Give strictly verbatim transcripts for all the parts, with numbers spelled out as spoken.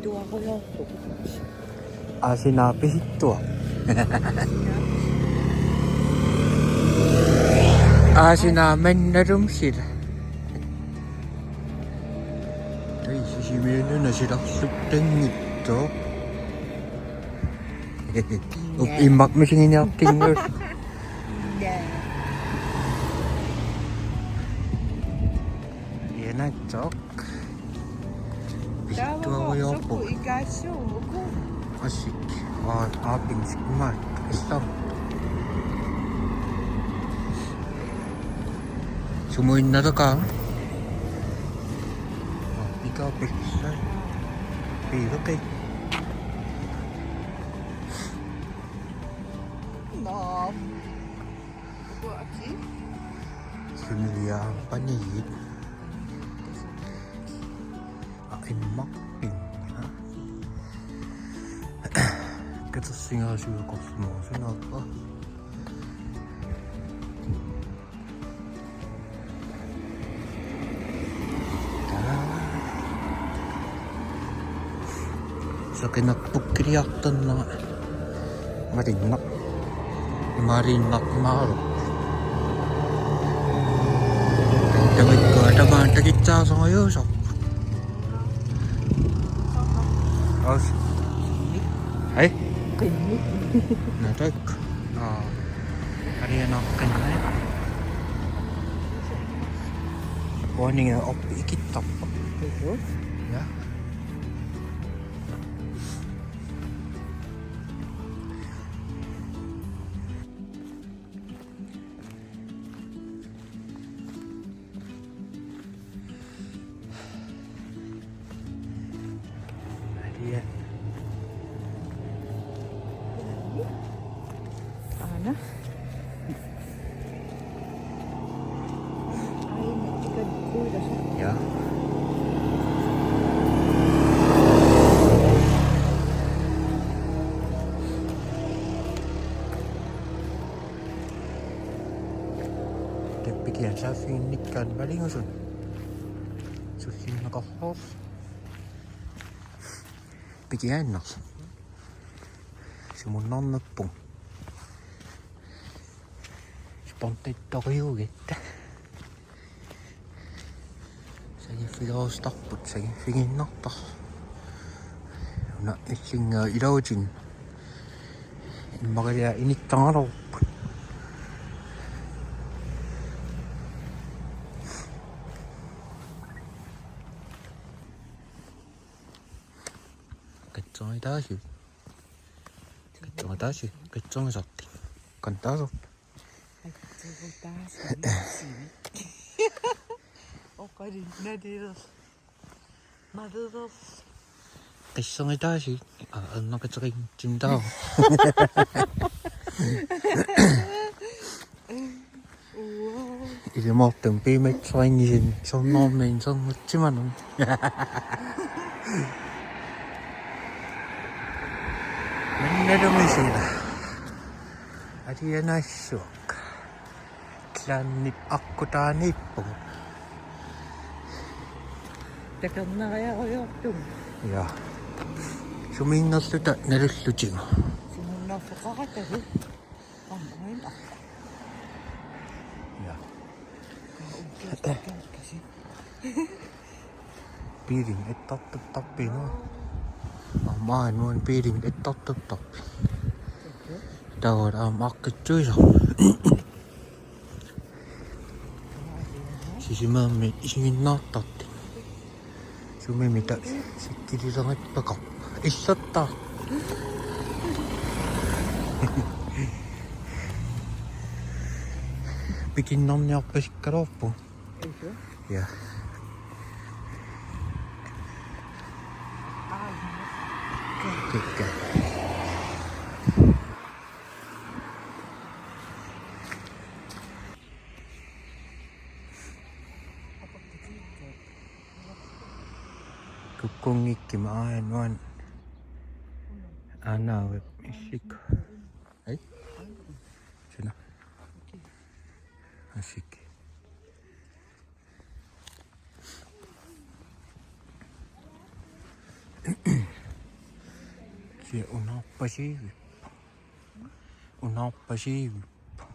Tuarujoorpoq. Aasinnaavissuaq. Aasinnaavinnarumsila. Ai, Sisimiununa silarluttanngitsoq. Up immaq misiginiartinnguusoq. Ianatsoq. Taava Tuarujoorpoq. Soku ikaassuuvuku. Asik. Aa, aapinsikmaat. Istam. Sumuinnartakaa. Aa, ikaapillu. Piiloqi. Nå. Uku aki. Familia paniit. Aa, immaqqinna. Katersigaasiukorlugu sunaappa. Seqinerput kiliartornera. Malinnaq. Imalinnaq imaalu. Tamakkua tamaat takitsaasorajuusoq. Aus. Hej. Natak. Aa. Arianaqqinna. Uaniga op ikittarpoq. Ja. Aana. Ja. Teppikian saaffiginnikkaanni malingusun. Sullinneqarpoq. Pikiaannarlu. Sumunnarnerpunga. Spontattorujuugatta. Sagiffigerusutarput, sagiffigiinnartarpoq. Una illinga iluutin. Immaqa inittagaluarput. Qitsuaritaasi. Qitsuaritaasi. Qitsuarisartik. Qantaasarput. Qitsuaritaasi. Oqarinnariraq. Mariraq. Qissuaritaasi. Aa, erneqateqinngitsintaa. Uaa. Ilimoortumik piumassuanngitsoq sornermik sornertimanun. Mannalumi sila. Alianaassuaq. Klanip aqqutaaniippugut. Takornariarujoortugut. Ja. Sumiinnerluta nalullutigu. Sumunnarfeqaratalu. Aamma aina. Ja. Kaa ukkaakkasi. Biilit ittartuttarput. Aamma nuan biilit ittartuttarput. Taava aamma aqqitsuisoq. Sisimammi isiginnaartartut. Sumimita sikkilileqappakaq. Illertaa. Pikinnarniarpasikkaluarpugut. Ja. Kikka. Kukkunngikkima aajuna. Aanaavik issik. Hej. Suna. Asik. Kisianni unaarpasiivippoq. Unaarpasiivippoq.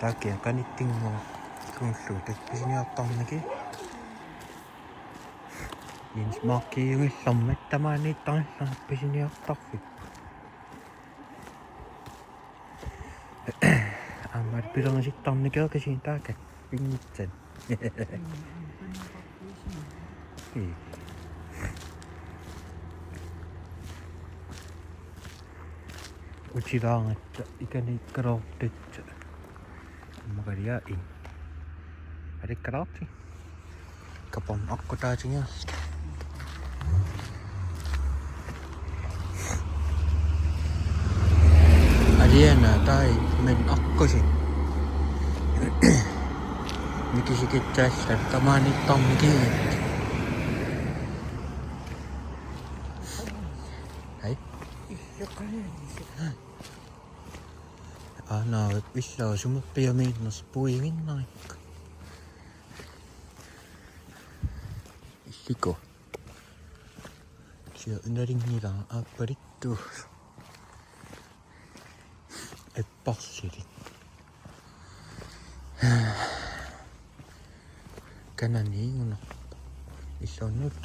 Taakku qanittunnguupput kingulliit pisiniartarnikuupput. Jens Markiunnguullarmat tamaaniittarnilluunniit pisiniartarfipput. Aamma pilernisittarnikuupput kisianni taakku pinngitsoorput. Ii. Utilaangatta ikaniikkaluartut. Aamma qaliaa in. Alikkalaarti. Kaporneq aqqutaatigiarlugu. Alianaa taai men aqqusi. Mikisikitsaalluta tamaaniittarnikuupput. Ai. Aana illuusumut piamiinnersoq puiginnarikku. Illiku. Sia unalinngilaa aappaluttuusoq. Epparsilik. Kananiigunarpoq. Illunnut.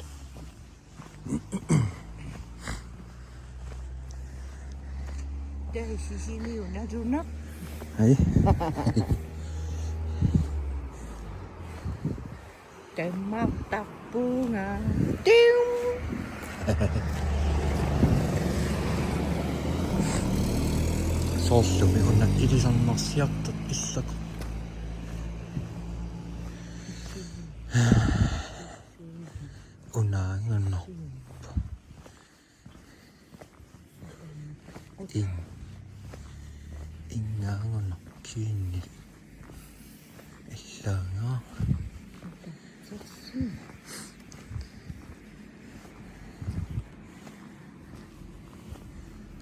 Taisisiliuna tuna. Ai. Tammartarpunga. Tium. Soorlumi una ilisarnarsiartoq illaqarpoq. Unaannguaq. In. Ingaanguaq kiinni. Illaanga.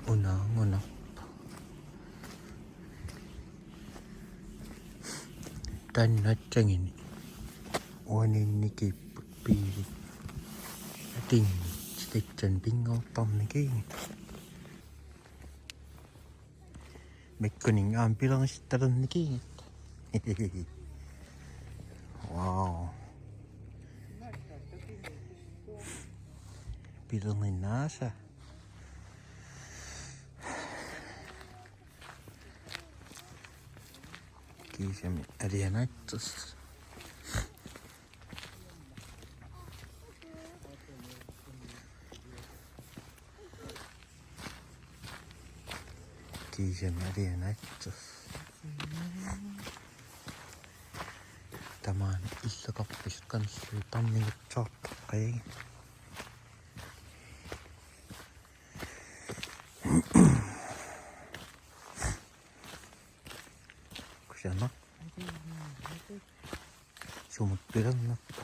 Unaannguaq. Taanna atsangini. Uaniinnikiipput piili. Atin tikitsan pinngortarnikuupput. Mikkuninnga aamma pilernisittalernikuupput. Wow. Pilerninnaasa. Kiisami alianaatsoq. Kiisami alianaatsoq. Tamaani illaqarpisi qanilluit tarnigutsaartoqqai. Kusanaq. Sumut pilernerpa?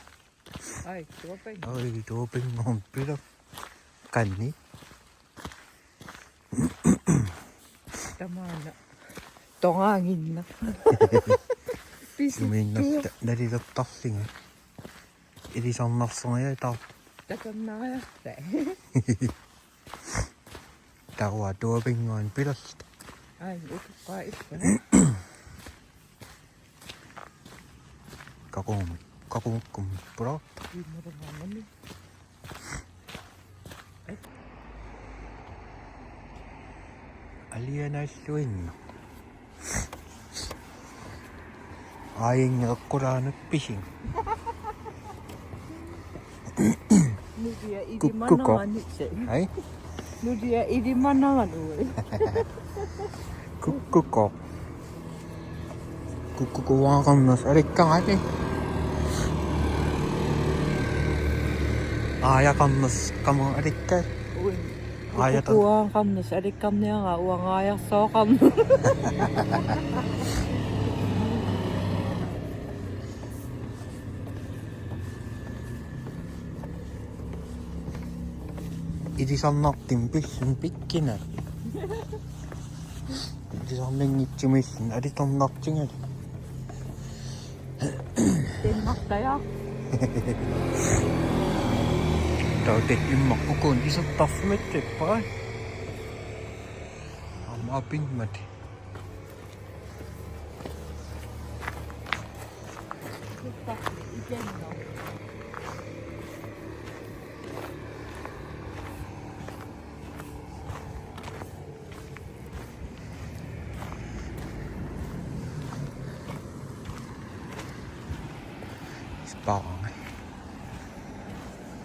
Ai, tuaping. Ai, tuaping on piler. Kanni. Tamaana. Tongaanginna. Pisi. Sumiinnerta nalilertarlunga. Ilisarnarsoria taa. Takornariarta. Taava tuapinnguaq pilerluta. Ai, utoqqaat ippa. Kakumi, kakumukkum pula. Imorungaangami. Alianaalluinnaq. Aajunga eqqulaanut pising. Nulia ilimanarani. Ai? Nulia ilimanarani. Kukkukoq. Kukkukoq uangaqarnersoq alikkagani. Aajaqarnersoq qamani alikka. Ui. Aajata. Kukkukoq uangaqarnersoq alikkarniaraa uangaajarsooqarneq. Ilisarnartumik pilluni pikkunani. Ilisarnanngitsumilluunniit alitornartungali. Denmark taja. Taava tassa immaqa ukunik isertarfimmik ippai. Aamma apimmat. Spang.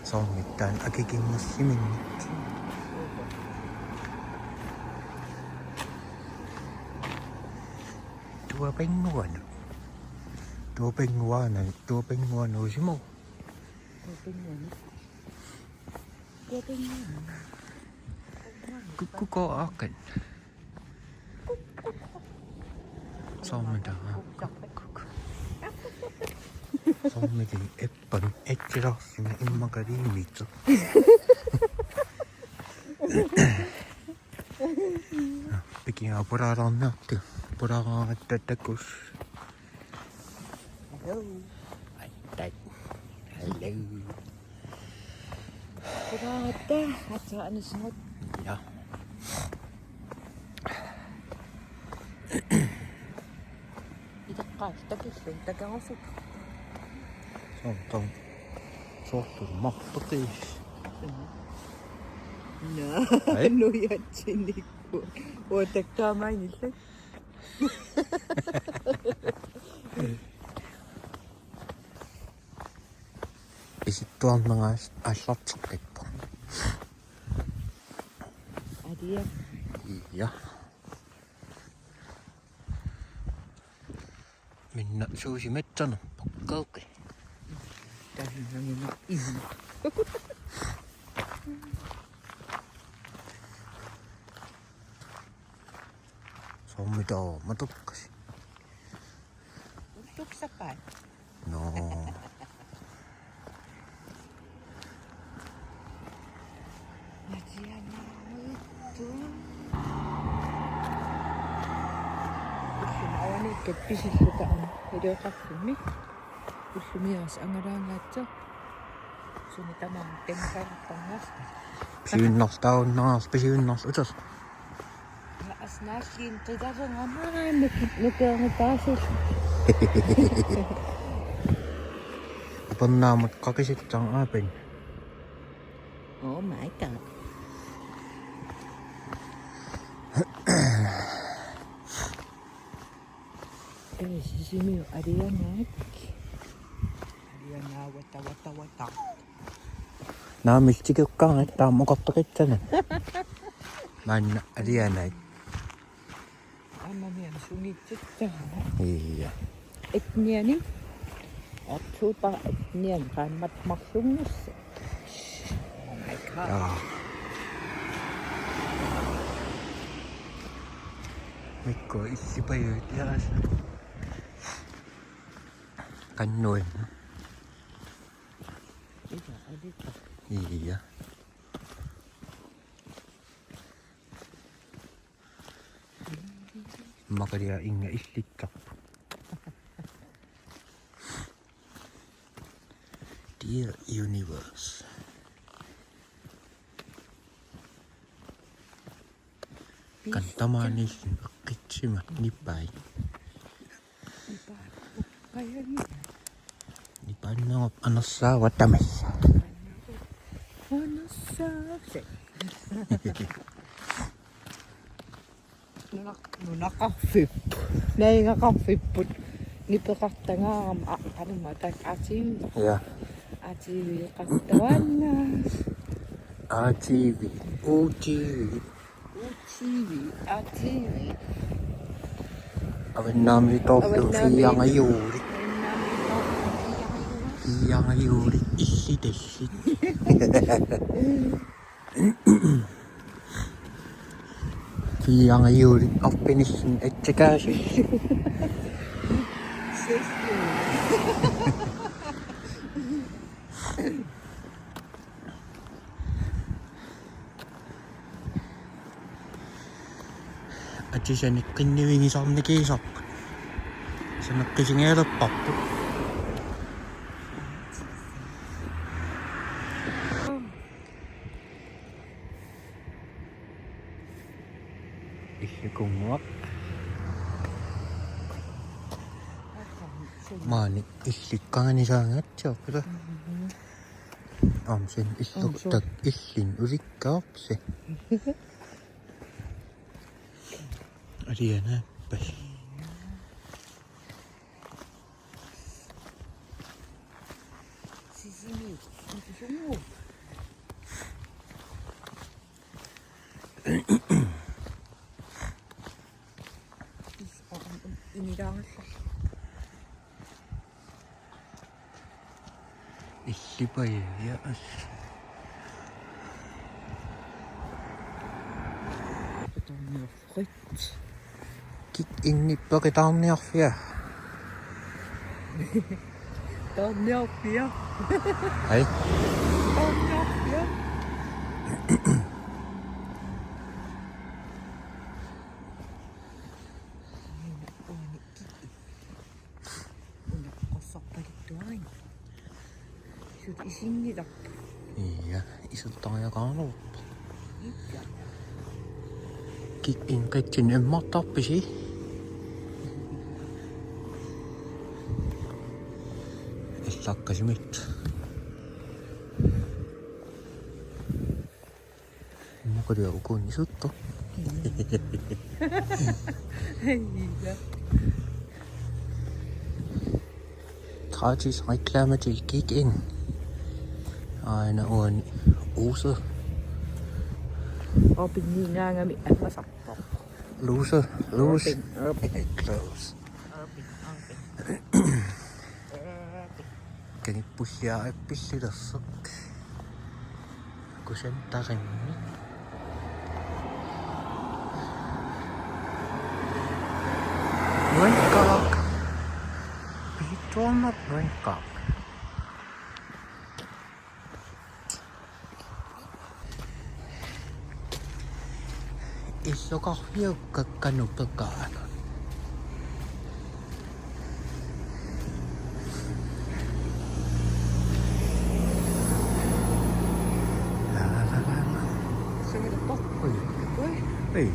Soormitaava akikinngussimik. Tuapinnguanut. Tuapinnguanut. Tuapinnguanut simo. Tuapinnguanut. Tuapinnguanut. Kukkuko akan. Soormitaava. Soormitaava eppan etsilaarsimik immaqa liimit. Pikiga pulaalaarniartigu. Pulaaraangatta takuss. Hello. Ai, tai. Hello. Pulaaratta, aatsaat anisimut. Ja. Iteqqaat takillun takarusuk. Soorlu, soorlu martoqis. Naa, ai. Nujatsinnikku. Uatakkaamaanngillat. Pisittuarnera aallarteqqippoq. Adia. Ja. Minna suusimatsanerpoq qeeqqi. Tahinnangineq isi. Soormitaava matoqqasi. Ulluksappaat. No. Natianaaruittu. Ullumi avaniikkat pisilluta aamma ilioqarfimmi. Ullumiaas angalaangaatsoq. Sumi tamaat temqalertarnersoq. Pisiinnarluta uunnaarluta pisiinnarluta uterluta. Asnaalliin qilaringa maanna nukeernitaasil. Upernaamut qaqisitsang aapin. Oh my god. Ee, sisimiu alianaak. Alianaa wata wata wata. Naamik tikeqqaanga taama oqartaqitsana. Maanna alianaak. Aamma mian sungiitsitsaana. Ja. Etniani. Oktober etniani qaammat marlunngis. Oh my god. Ja. Mikku illipajuit jaas. Qannuin. Ila, alita. Ja. Maqalia inga illittarput. Dear Universe. Kan tamaaniilluni eqqissimasoq nipai. Nipaannguaq anersaava tamassa. Anersaava. Nunaq-, nunaqarfipput. Najugaqarfipput. Nipeqartagaarama a-, qanumma taak A T V. Ja. A T V-qartuaanna. A T V. U T V. U T V, A T V. Avannaamilitoorlugu. Avannaami-, fiiangajuulik. Avannaamilitoorlugu fiiangajuulik. Fiiangajuulik illitallit. Fiiangajuulik arpinissut atsakaasut. Atisani qinnivigisarnikiisarput. Saneqqisigialerparput. Illit kunnguaq. Maani illit qanganisaangaatsiarput ila. Aamma illu- Aamma suu- tak illit ulikkaarpisi. Alianaappas. Sisimiut. Sisimiut. Inilaangallarlu. Illipaja, ja, as. Peqitaarniarfia. Kikkut innippet peqitaarniarfia. Taarniarfia. Ai. Taarniarfia. Una qorsarpaluttuarin. Sut isinngilarput. Ja, isertariaqaraluarpoq. Ikka. Kikkut inqitsin immartarpisi? Allaqqasumik. Immaqa uku isertoq. Gratis reklame til Kikkut. Aana uani Use. Orpingniingaangami ammasarpoq. Lose, lose. Orping, orping. Close. Orping, orping. Orping. Kangippulliarpillilersoq. Kusantarimmi. Nuanneqaaq. Piitsuarneq nuanneqaaq. Illoqarfiup kakkanut peqaanut. Ui. Ui.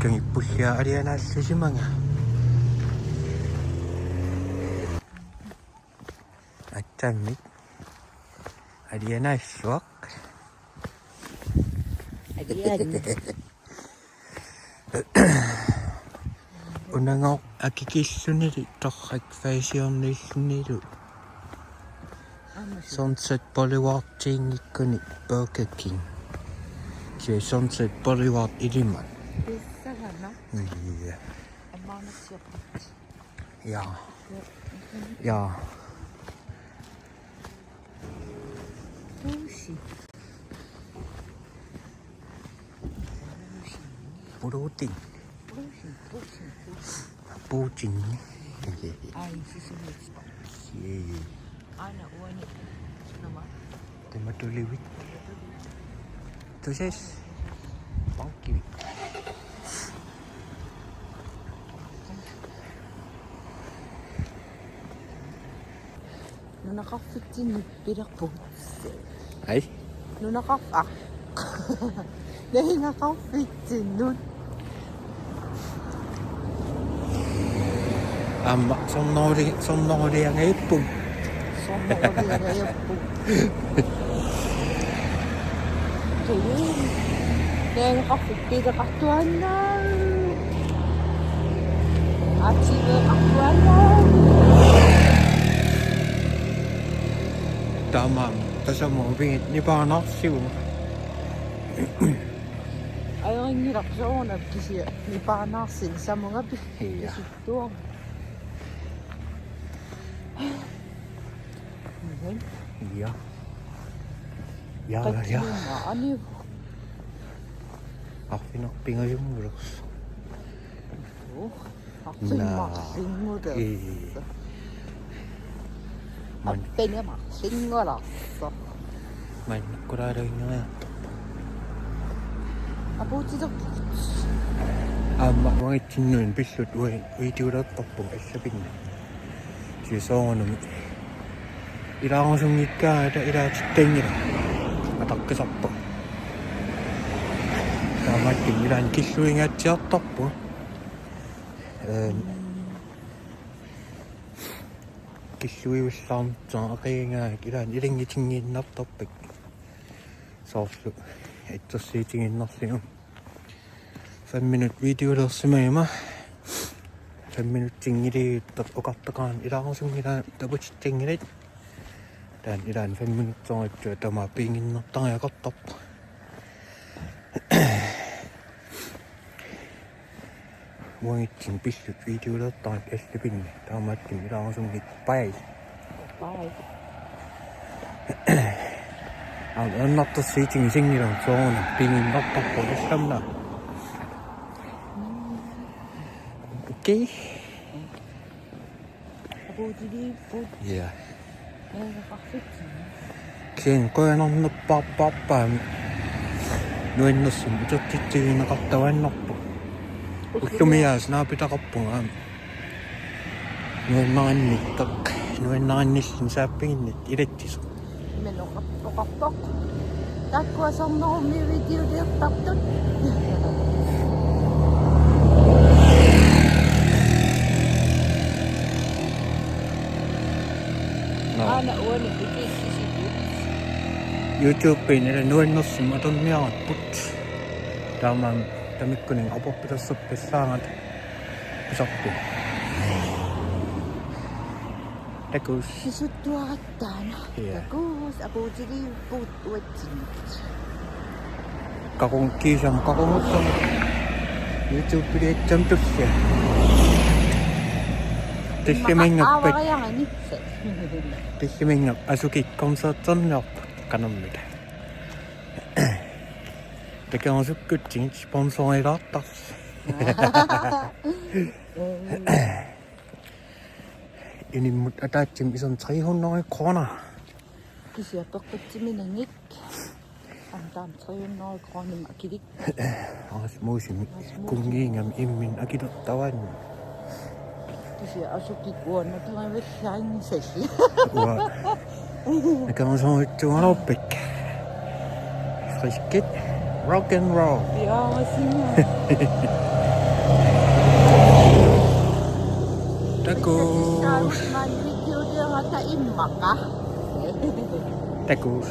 Kangippulliaq alianaallisimanga. Attammik alianaalluaq. Alian. Unanngooq akikillunilu torrak fashionillunilu. Aamma su- Sunset Boulevard tiingikkuni Burger King. Se Sunset Boulevard iliman. Pissagana. Ja. Ammaannatsiarput. Ja. Ja. Ja. Putin. Putin. Putin, Putin, Putin. Putin. Ai, sisimiut. Jee. Aana uani. Nama. Tamatulivit. Tusis. Pankivit. Nunaqarfitsinnut pilerpugut. Ai. Nunaqarf-, ah. Nunaqarfitsinnut. Aamma sornuli-, sornuliangajappugut. Sornuliangajappugut. Tuli. Nunaqarfik pileqartuaannaa. Ativeqartuaannaa. Taamaammat tassami upiit nipaanaarsivugut. Ajorinngilarput soorunami kisianni nipaanaarsineq samungapit. Ja. Kisittuar. Mhm. Ja. Ja, ja. Qatsinimma aniu. Arfineq-pingasunngulers. Oh. Arfineq-marlunngulersoq. Ii. Man. Arfineq-marlunngulersoq. Maannakkulaalaannginnera. Apuutilerpugut. Aamma uangatsinnut pillugu ui-, uitiulertarpunga allapinna. Soorunami ilaarusunngikkaangata ilaatittanngilaq ataqqisarpoq. Taamaattumik ilaanni killuingaatsiartarpoq. Ehm, killuiullaarnitsoq aqigaangak ilaanni ilanngutinngiinnartarput. Soorlu assersuutigiinnarlugu. Fem minut videolersimaguma. Fem minutsinngiliuttoq oqartaqarani ilaarusunngilaat taputitsinngilat. Taanna ilaanni fem minutsooruttua tamaat piiginnartariaqartarpoq. Uangattaaq pillugu videolertarput allapinni. Taamaattumik ilaarusunngippat. Bye. Bye. Aamma annartorsiutigisinngilaq soorunami piiginnartarpoq allamik. Okay. Apuutiliipput. Ja. Meeqqarfitsinni. Kisianni qujanarnerpaarpaarpaami nuannersumik utertitsigineqartuaannarpoq. Ullumiaasiit naapitaqarpunga aamma. Nuannarinnittaq, nuannarinnilluunniit saaffiginnittut ilatsisoq. Imannak oqarpoq. Taakkua sarnarummi videoliortartut. Nå. Aana uani videosisitut. YouTube-imi nuannersumik atorniarparput. Taamaammat tamakkuninnga aporpitasserpallaarata pisarpoq. Takuss. Pisuttuarattaana. Ja. Takuss, apuutiliipput uatsinnut. Qaqugukku kiisami qaqugussamut. YouTube-iliassama tullia. Tallimanngorpat. Immaqa aavariaranissat. Tallimanngorpat Asukip koncerterniarput qanormita. Takusukkutsigit sponsorilaartarsi. Inimmut ataatsimut iserneq tre hundrede kroner. Kisianni peqqitsiminanngik. Antam tre hundrede kroner akilik. Rasmusimi. Rasmusimi. Kunngiingami imminut akilertaraanni. Kisianni Asukip uanga nakerivallaaginnassallugu. Uanga. Nakerusoriuttuugaluarpakka. Friskit. Rock and roll. Ja, sinna. Takuss. Maani videoliorata immaqa. Takuss.